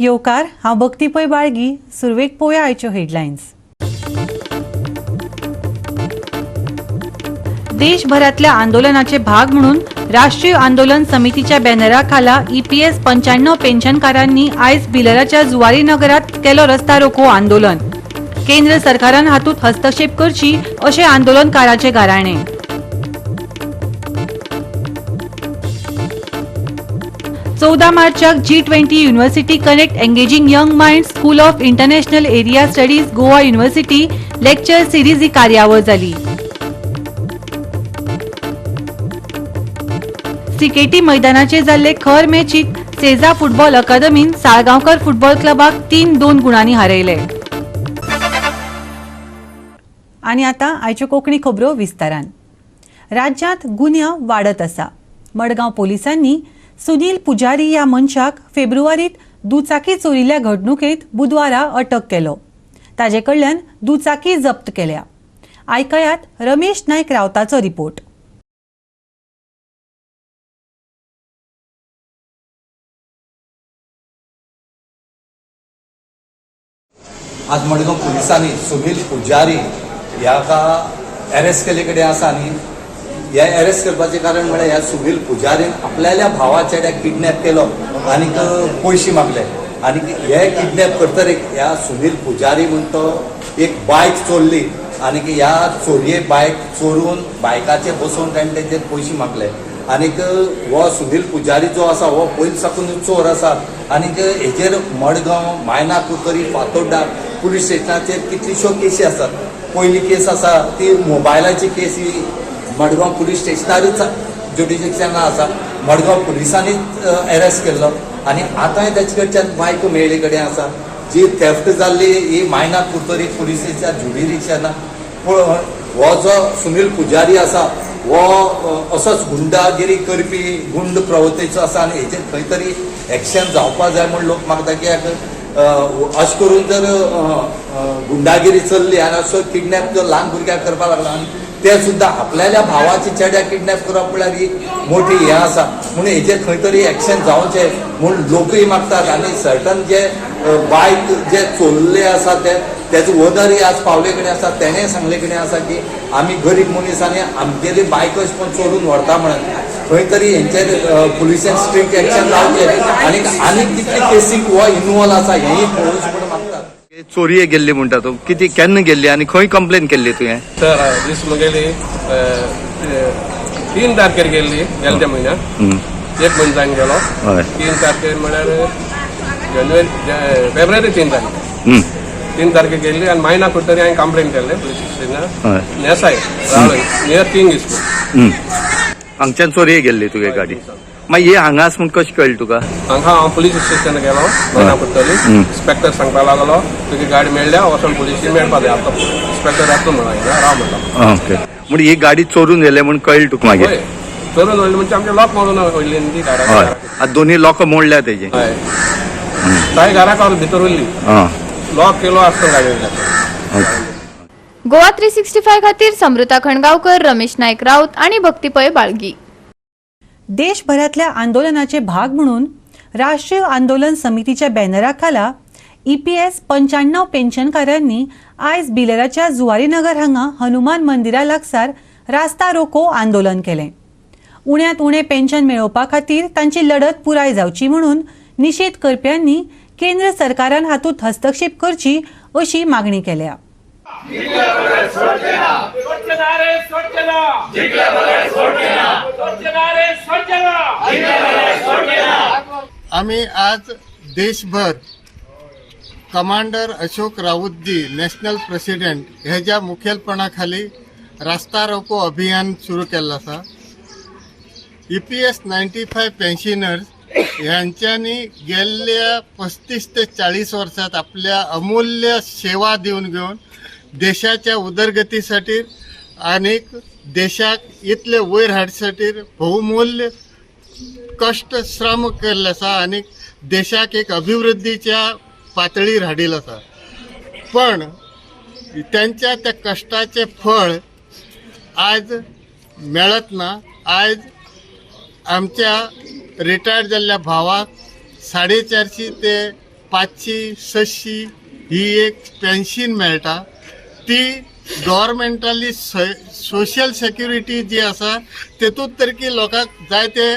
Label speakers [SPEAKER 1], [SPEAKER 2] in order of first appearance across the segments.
[SPEAKER 1] येवकार. हांव भक्ती पै बाळगी. सुरवेक पोवया आयच्यो हेडलायन्स. देशभरातल्या आंदोलनाचे भाग म्हणून राष्ट्रीय आंदोलन समितीच्या बॅनरा खाला ईपीएस 95 पेन्शनकारांनी आयज बिलराच्या जुवारी नगरात केलो रस्ता रोको आंदोलन. केंद्र सरकारान हातूंत हस्तक्षेप करची अशें आंदोलनकाराचे गाराणे. 14 मार्चाक G20 University Connect Engaging Young Mind School of International Area Studies, Goa University lecture series ही कार्यावळ जाली. सीकेटी मैदानाचेर जाल्ले खर मॅचीत सेजा फुटबॉल अकादमीन साळगांवकर फुटबॉल क्लबाक 3-2 गुणांनी हारयले. आनी आतां आयच्यो कोंकणी खबरो विस्तारान. राज्यांत गुन्यांव वाडत आसा. मडगांव पोलिसांनी सुनील पुजारी ह्या मनशाक फेब्रुवारीत दुचाकी चोरिल्ल्या घडणुकेंत बुधवारा अटक केलो. ताजे कडल्यान दुचाकी जप्त केल्या. आयकयात रमेश नायक रावताचो रिपोर्ट.
[SPEAKER 2] आज मडगांव पुलिसांनी सुनील पुजारी ह्या अरेस्ट केल्ले कडेन आसा आनी हे अरेस्ट करपाचें कारण म्हळ्यार ह्या सुनील पुजारीन आपल्याल्या भावा चेड्याक किडनॅप केलो आनीक पयशे मागले आनी हे किडनॅप करतरीक ह्या सुनील पुजारी म्हण तो एक बायक चोरली आनीक ह्या चोरये बायक चोरून बायकाचेर बसोवन ताणें तेंचेर पयशे मागले. आनीक हो सुनील पुजारी जो आसा हो पयलीं साकून चोर आसा आनीक हेजेर मडगांव, मायना कुडतरी, फातोड्डा पुलीस स्टेशनाचेर कितलीश्यो केसी आसात. पयली केस आसा ती मोबायलाची केस ही मडगांव पुलीस स्टेशनारूच ज्युडिशिक्शना आसा. मडगांव पुलिसांनीच अरेस्ट केल्लो आनी आतांय तेचे कडच्यान बायक मेळ्ळी कडेन आसा. जी थेफ्ट जाल्ली ही मायना कुडतरी पुलिसेच्या ज्युडिशिक्शना. पूण हो जो सुनील पुजारी आसा हो असोच गुंडागिरी करपी गुंड प्रवृत्तीचो आसा आनी हेचेर खंय तरी एक्शन जावपा जाय म्हूण लोक मागता. कित्याक अशें करून जर गुंडागिरी चल्ली आनी असो किडनॅप जर ल्हान भुरग्याक करपाक लागला आनी ते सुद्दां आपल्याल्या भावाची चेड्या किडनॅप करप म्हळ्यार ही मोठी हें आसा. म्हणून हेचेर खंय तरी एक्शन जावचें म्हूण लोकूय मागतात. आनी सर्टन जे बायक जे चोरले आसा ते तेजो ओनरय आज पावले कडेन आसा. तेणें सांगले कडेन आसा की आमी गरीब मनीस आनी आमगेली बायक अशें करून चोरून व्हरता म्हणून खंय तरी हेंचेर पुलिसान स्ट्रिक्ट एक्शन लावचें आनी आनी कितले केसीक हो इनवॉल्व आसा हेंय पळोवचें म्हूण मागतात. चोरये गेल्ली म्हणटा तूं, कितें केन्ना गेल्ली आनी खंय कंप्लेन केल्ली तुवें?
[SPEAKER 3] सर, दीस म्हगेली 3 तारखेर गेल्ली, गेल्या त्या म्हयन्याक. एक म्हयनो जावन गेलो. 3 तारखेर म्हळ्यार जानेवारी, फेब्रुवारी 3 तारखेर. 3 तारखेर गेल्ली आनी मायना कुडतरी हांवें कंप्लेन केल्लें पुलीस स्टेशनार, नेसाय रावळे, नियर किंग स्कूल.
[SPEAKER 2] हांगच्यान चोरये गेल्ली तुगे गाडी. मागीर हे हांगा आसा म्हूण कशें कळ्ळें तुका?
[SPEAKER 3] हांगा हांव पुलीस स्टेशनार गेलो मायना कुडतरी. इन्स्पेक्टर सांगपाक लागलो, तुजी गाडी मेळ्ळ्या, वचोन पुलिशी मेळपा जाय. आतां इन्स्पेक्टर येतलो म्हणून राव म्हणटा.
[SPEAKER 2] ओके, म्हण ही गाडी चोरून व्हेले म्हूण कळ्ळें तुका मागीर?
[SPEAKER 3] हय, चोरून व्हडली म्हणजे आमचे लॉक मोडून व्हडली न्ही ती घरा.
[SPEAKER 2] आतां दोनी लोकां मोडल्या तेजी.
[SPEAKER 3] हय, ताई घराक भितर उरली. लॉक केलो आसतो गाडयेक.
[SPEAKER 4] गोवा 365 खातीर समृता खणगावकर, रमेश नायक राऊत आणि भक्ती पै बाळगी.
[SPEAKER 1] देशभरातल्या आंदोलनाचे भाग म्हणून राष्ट्रीय आंदोलन समितीच्या बॅनराखाला ईपीएस 95 पेन्शनकारांनी आयज बिलेराच्या जुवारीनगर हांगा हनुमान मंदिरा लागसार रास्ता रोको आंदोलन केलें. उण्यांत उणें पेन्शन मेळोवपा खातीर तांची लढत पुराय जावची म्हणून निशेध करप्यांनी केंद्र सरकारान हातूंत हस्तक्षेप करची अशी मागणी केल्या.
[SPEAKER 5] सोडचे ना रे, सोडचे ना. सोडचे ना रे, सोडचे ना.
[SPEAKER 6] आम्ही आज देशभर commander Ashok Raut ji, national president, हेज्या मुखेलपणाखाली रास्ता रोको अभियान सुरू केल्लो आसा. ईपीएस 95 पेन्शनर्स ह्यांच्यानी गेल्ल्या 35 ते 40 वर्सात आपल्या अमूल्य सेवा दिवन घेवन देशाच्या उदरगतीसाठी आनीक देशाक इतले वयर हाडसाठी बहुमूल्य कश्ट श्रम केल्ले आसा आनी देशाक एक अभिवृद्धीच्या पातळीर हाडिल्लो आसा. पण त्यांच्या त्या कष्टाचे फळ आज मेळत ना. आज आमच्या रिटायर्ड जाल्ल्या भावाक 450 ते 500-600 ही एक पेन्शन मेळटा. ती गव्हर्मेंटाली सोशल सेक्युरिटी जी आसा तेतूंत तरी लोकांक जायते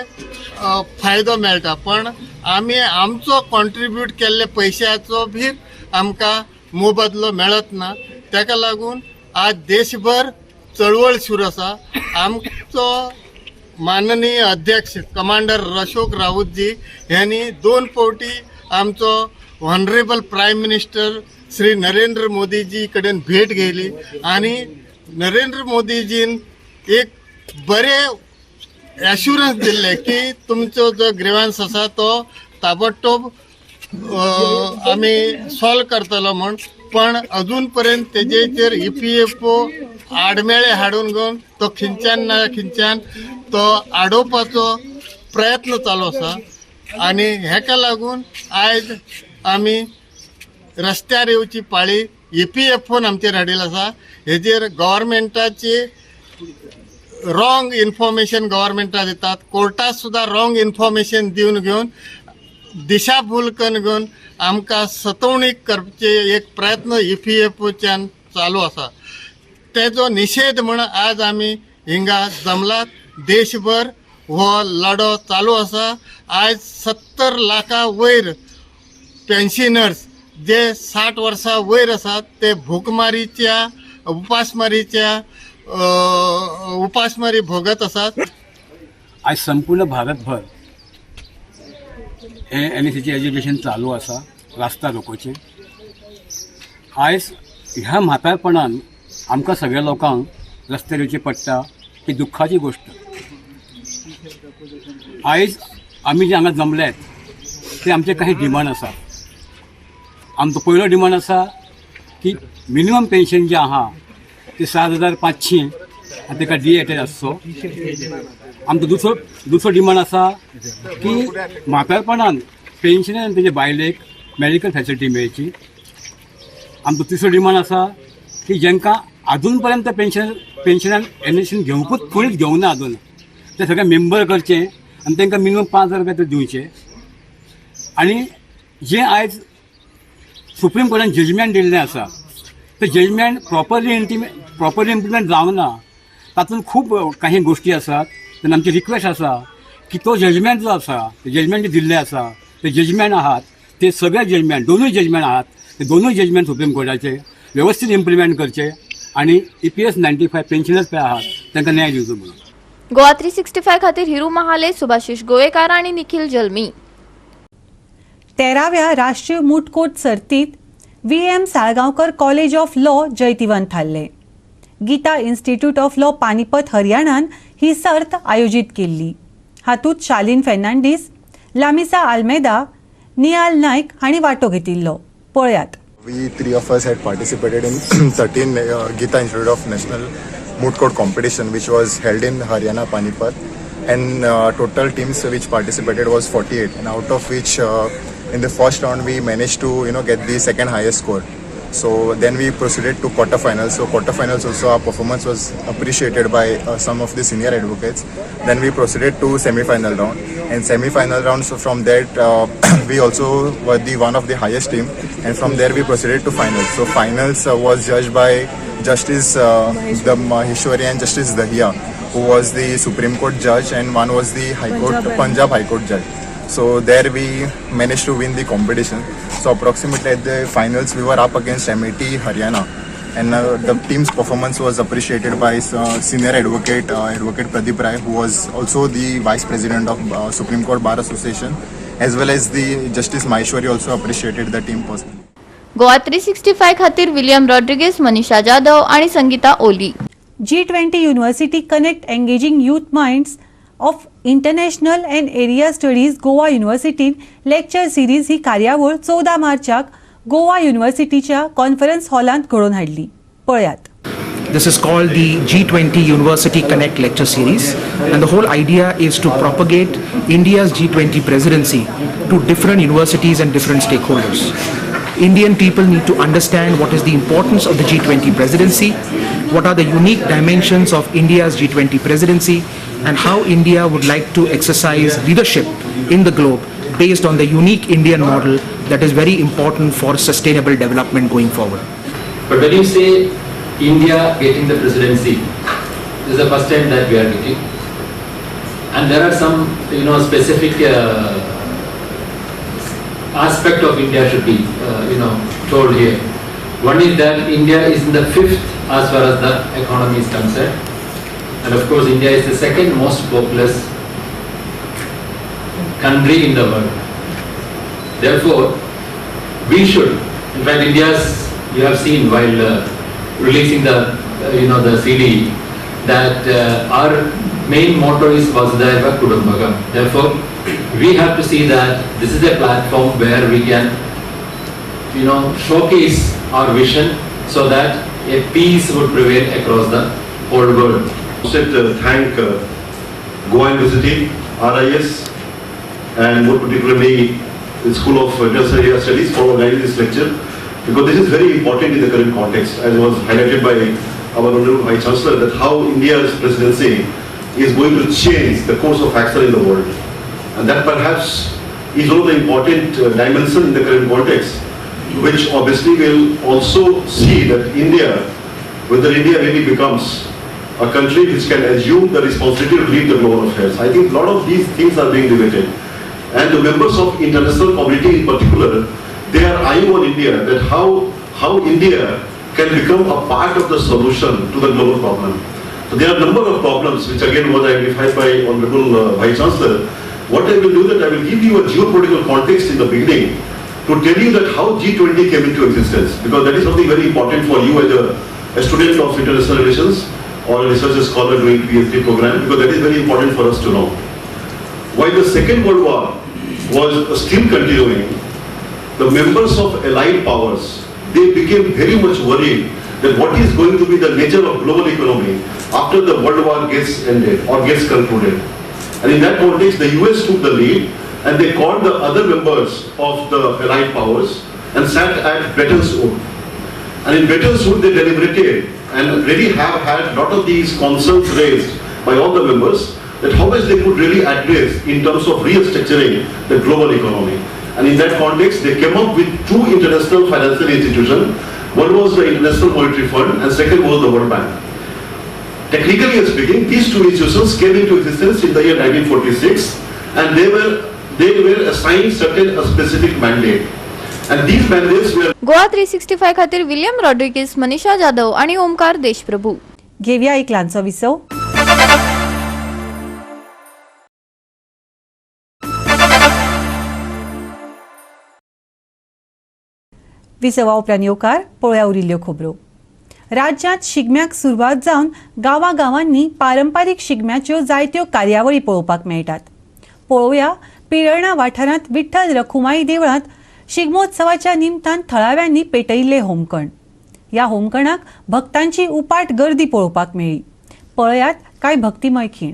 [SPEAKER 6] फायदो मेळटा, पण आमी आमचो कॉन्ट्रिब्यूट केल्ले पयशाचो बी आमकां मोबदलो मेळत ना. ताका लागून आज देशभर चळवळ सुरू आसा. आमचो माननीय अध्यक्ष कमांडर अशोक राऊतजी ह्यांनी 2 फावटी आमचो honourable prime minister Shri Narendra Modiji कडेन भेट घेतली आनी नरेंद्र मोदीजीन एक बरे एश्युरन्स दिल्ले की तुमचो जो ग्रिव्हन्स आसा तो ताबडतोब आमी सॉल्व करतलो म्हूण, पण अजून पर्यंत तेजेचेर EPFO आडमेळे हाडून घेवन तो खिंच्यान ना खिंच्यान तो आडोवपाचो प्रयत्न चालू आसा. आनी हेका लागून आयज आमी रस्त्यार येवची पाळी EPFOन आमचेर हाडिल्ली आसा. हेजेर गव्हर्मेंटाची रॉंग इन्फॉर्मेशन गव्हर्मेंटा दितात, कोर्टात सुद्दां रॉंग इन्फॉर्मेशन दिवन घेवन दिशाभूल करून घेवन आमकां सतवणीक करचे एक प्रयत्न EPFOच्यान चालू आसा. तेजो निशेध म्हण आज आमी हिंगा जमलात. देशभर हो लढो चालू आसा. आयज 70 लाखा वयर पेन्शनर्स जे 60 वर्सां वयर आसात ते भूकमारीच्या उपासमारीच्या उपासमारी भोगत आसात.
[SPEAKER 7] आज संपूर्ण भारतभर हे NSCचें एज्युकेशन चालू आसा, रास्ता रोकोचें. आयज ह्या म्हातारपणान आमकां सगळ्या लोकांक रस्त्यार येवचें पडटा ही दुख्खाची गोश्ट. आयज आमी जे हांगा जमल्यात ते आमचे काही डिमांड आसा. आमचो पयलो डिमांड आसा की मिनिमम पेन्शन जें आहा ते 7,500 आनी ताका डी एटॅच आसचो. आमचो दुसरो डिमांड आसा की म्हातारपणान पेन्शनान तेजे बायलेक मेडिकल फॅसिलिटी मेळची. आमचो तिसरो डिमांड आसा की जेंकां आजून पर्यंत पेन्शनान एनएसन घेवपूच कोणीच घेवना ना आजून, ते सगळे मेंबर करचे आनी तांकां मिनिमम 5,000 रुपया तरी दिवचे. आनी जें आयज सुप्रीम कोर्टान जजमेंट दिल्लें आसा तें जजमेंट प्रॉपरली इम्प्लिमेंट जावंक ना, तातूंत खूब काही गोश्टी आसात. तेन्ना आमची रिक्वेस्ट आसा की तो जजमेंट जो आसा, ते जजमेंट जे दिल्लें आसा ते जजमेंट आहात ते सगळे जजमेंट, दोनूय जजमेंट आहात ते दोनूय जजमेंट सुप्रीम कोर्टाचे वेवस्थीत इम्प्लिमेंट करचे आनी EPS 95 pensioners पळय आहात तांकां न्याय दिवचो म्हणून.
[SPEAKER 4] गोवा 365 खातीर हिरू महाले, सुभाषिश गोवेकार आणि निखिल जल्मी.
[SPEAKER 1] 13व्या राष्ट्रीय मूटकोट सर्तीत VM Salgaonkar college of law जैतिवंत थारले. Geeta institute of law Panipat हरियाणान ही सर्त आयोजीत केल्ली. हातूंत शालीन फेर्नांडीस, लामिसा आल्मेदा, नियाल नायक हांणी वांटो घेतिल्लो. पळयात.
[SPEAKER 8] We three of us had participated in 13 Gita Institute of National Moot Court competition, which was held in Haryana, Panipat, and total teams which participated was 48, and out of which in the first round we managed to get the second highest score. So then we proceeded to quarterfinals. So quarterfinals also our performance was appreciated by some of the senior advocates. Then we proceeded to semi-final round, and semi-final round, so from that we also were the one of the highest team, and from there we proceeded to finals. So finals was judged by Justice the Maheshwari and Justice Dahiya, who was the Supreme Court judge, and one was the High Court, Punjab High Court judge. So there we managed to win the competition. So approximately at the finals we were up against MAT Haryana, and the team's performance was appreciated by senior advocate Advocate Pradeep Rai, who was also the vice president of Supreme Court Bar Association, as well as the Justice Maheshwari also appreciated the team personally.
[SPEAKER 4] Goa 365 खातीर William Rodrigues, मनीषा जाधव आणि संगीता ओली.
[SPEAKER 1] G20 University Connect Engaging Youth Minds of International and Area Studies Goa युनिव्हर्सिटीन lecture series ही कार्यावळ 14 मार्चाक Goa युनिव्हर्सिटीच्या conference हॉलांत घडोवन हाडली. पळयात.
[SPEAKER 9] This is called the G20 University Connect Lecture Series, and the whole idea is to propagate India's G20 presidency to different universities and different stakeholders. Indian people need to understand what is the importance of the G20 presidency, what are the unique dimensions of India's G20 presidency, and how India would like to exercise leadership in the globe based on the unique Indian model that is very important for sustainable development going forward.
[SPEAKER 10] But when you say India getting the presidency, this is the first time that we are getting, and there are some specific aspect of India should be told here. One is that India is in the fifth as far as the economy is concerned, and of course India is the second most populous country in the world. Therefore, we should, in fact India's, you have seen while releasing the the CD, that our main motto is Vasudhaiva Kudumbakam. Therefore, we have to see that this is a platform where we can showcase our vision so that a peace would prevail across the whole world.
[SPEAKER 11] I should thank Goa University, RIS, and more particularly the School of International Studies for organizing this lecture, because this is very important in the current context, as was highlighted by our Honorable Vice Chancellor, that how India's presidency is going to change the course of action in the world. And that perhaps is one of the important dimensions in the current context, which obviously will also see that India, whether India really becomes a country which can assume the responsibility to lead the global affairs. I think a lot of these things are being debated. And the members of international community in particular, they are eyeing on India, that how India can become a part of the solution to the global problem. So there are a number of problems which again was identified by Honorable Vice Chancellor. What I will do that I will give you a geopolitical context in the beginning to tell you that how G20 came into existence, because that is something very important for you as a student of international relations or a research scholar doing PhD program, because that is very important for us to know. While the Second World War was still continuing, the members of allied powers, they became very much worried that what is going to be the nature of global economy after the World War gets ended or gets concluded. And in that context, the US took the lead and they called the other members of the allied powers and sat at Bretton Woods. And in Bretton Woods, they deliberated and really have had a lot of these concerns raised by all the members that how much they could really address in terms of restructuring the global economy. And in that context, they came up with two international financial institutions. One was the International Monetary Fund and second was the World Bank. Technically speaking, these two institutions came into existence in the year 1946, and they were assigned certain a specific mandate. And these mandates were
[SPEAKER 4] Goa 365 खातीर William Rodriguez, मनीषा जाधव आणि ओमकार देशप्रभू.
[SPEAKER 1] घेवया एक ल्हानसो विसव. विसवा उपरांत येवकार पळोवया उरिल्ल्यो खबरो. राज्यांत शिगम्याक सुरवात जावन गांवागांवांनी पारंपारीक शिगम्याच्यो जायत्यो कार्यावळी पळोवपाक मेळटात. पळोवया पिरळणा वाठारांत विठ्ठल रखुमाई देवळांत शिगमोत्सवाच्या निमतान थळाव्यांनी पेटयिल्ले होमकण. ह्या होमकणाक भक्तांची उपाट गर्दी पळोवपाक मेळ्ळी. पळयात कांय भक्तिमय खीण.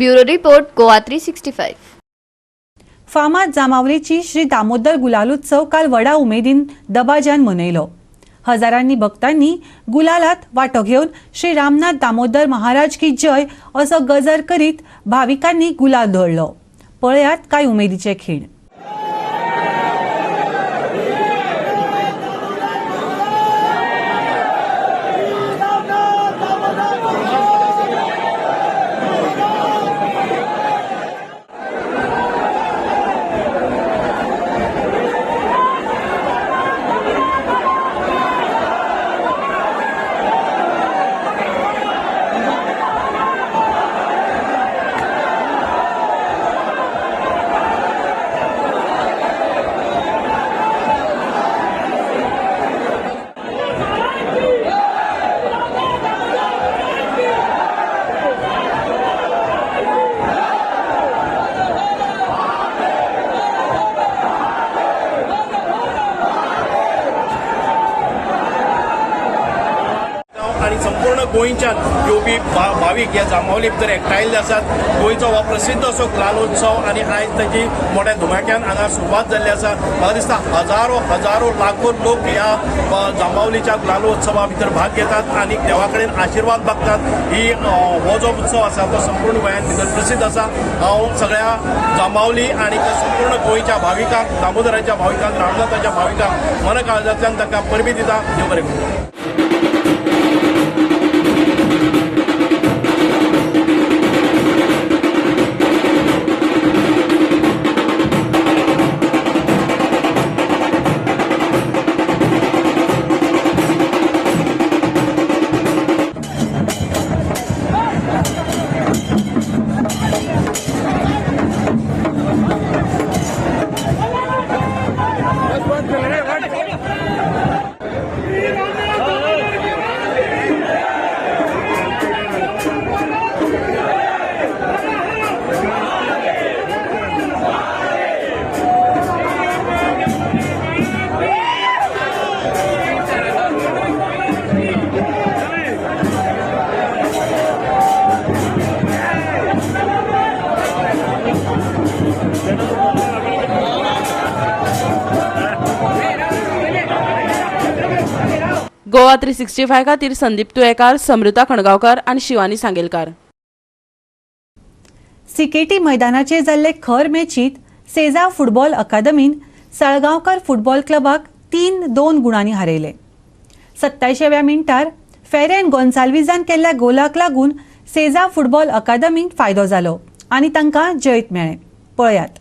[SPEAKER 4] Bureau report, Goa 365.
[SPEAKER 1] फामाद जांबावलेची श्री दामोदर गुलालोत्सव काल व्हडा उमेदीन दबाज्यान मनयलो. हजारांनी भक्तांनी गुलालात वांटो घेवन श्री रामनाथ दामोदर महाराज की जय असो गजर करीत भाविकांनी गुलाल धोळ्ळो. पळयात कांय उमेदीचे खीण.
[SPEAKER 12] आणि संपूर्ण गोंयच्यान येवपी भावीक ह्या जांबावली भितर एकठांयल्ले आसात. गोंयचो हो प्रसिद्ध असो गुलालोत्सव आनी आयज ताची मोठ्या धुमाक्यान हांगा सुरवात जाल्ली आसा. म्हाका दिसता हजारो हजारो लाखो लोक ह्या जांबावलीच्या गुलालोत्सवा भितर भाग घेतात आनी देवा कडेन आशिर्वाद मागतात. ही हो जो उत्सव आसा तो संपूर्ण गोंयांत भितर प्रसिद्ध आसा. हांव सगळ्या जांबावली आनी संपूर्ण गोंयच्या भाविकांक, दामोदराच्या भाविकांक, रामनाथाच्या भाविकांक मन काळजांतल्यान तांकां परबीं दिता. देव बरें करूं.
[SPEAKER 13] गोवा 365 खातीर संदीप तुयेकार, समृता खणगांवकर आनी शिवानी सांगेलकार.
[SPEAKER 1] सिकेटी मैदानाचेर जाल्ले खर मॅचीत सेजा फुटबॉल अकादमीन साळगांवकर फुटबॉल क्लबाक 3-2 गुणांनी हारयले. 27व्या मिनटार फेरेन गोन्साल्विजान केल्ल्या गोलाक लागून सेजा फुटबॉल अकादमीक फायदो जालो आनी तांकां जैत मेळ्ळें. पळयात.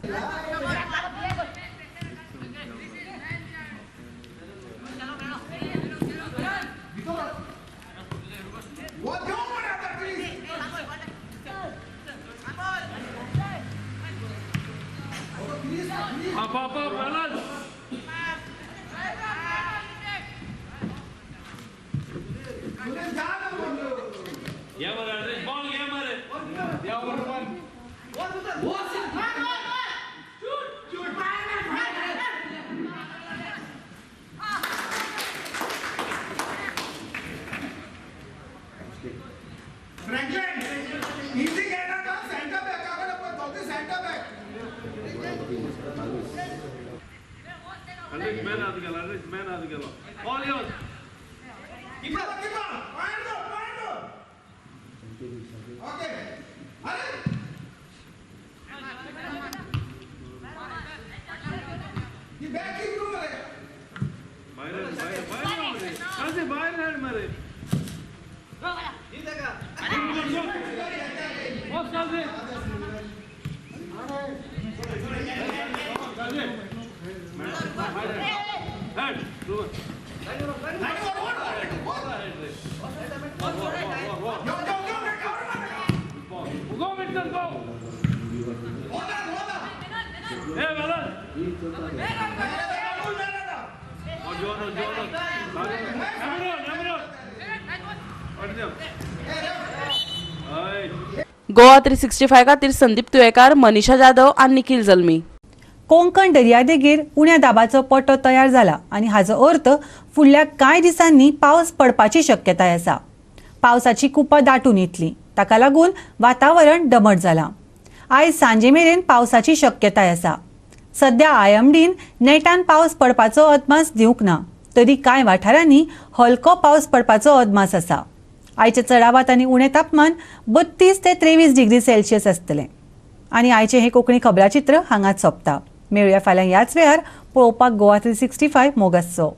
[SPEAKER 13] गोवा 365 खातीर संदीप तुयेकार, मनीषा जाधव आनी निखिल जल्मी.
[SPEAKER 1] कोंकण दर्यादेगेर उण्या दाबाचो पट्टो तयार जाला आनी हाजो अर्थ फुडल्या कांय दिसांनी पावस पडपाची शक्यताय आसा. पावसाची कुपां दाटून येतली. ताका लागून वातावरण दमट जालां. आयज सांजे मेरेन पावसाची शक्यताय आसा. सध्या आयएमडीन नेटान पावस पडपाचो अदमास दिवंक ना, तरी कांय वाठारांनी हलको पावस पडपाचो अदमास आसा. आयचे चडावात आनी उणें तापमान 32 ते 23 डिग्री सेल्सियस आसतलें. आनी आयचें हें कोंकणी खबराचित्र हांगाच सोंपता. मेळुया फाल्यां ह्याच वेळार. पळोवपाक गोवा 365 मोगासचो.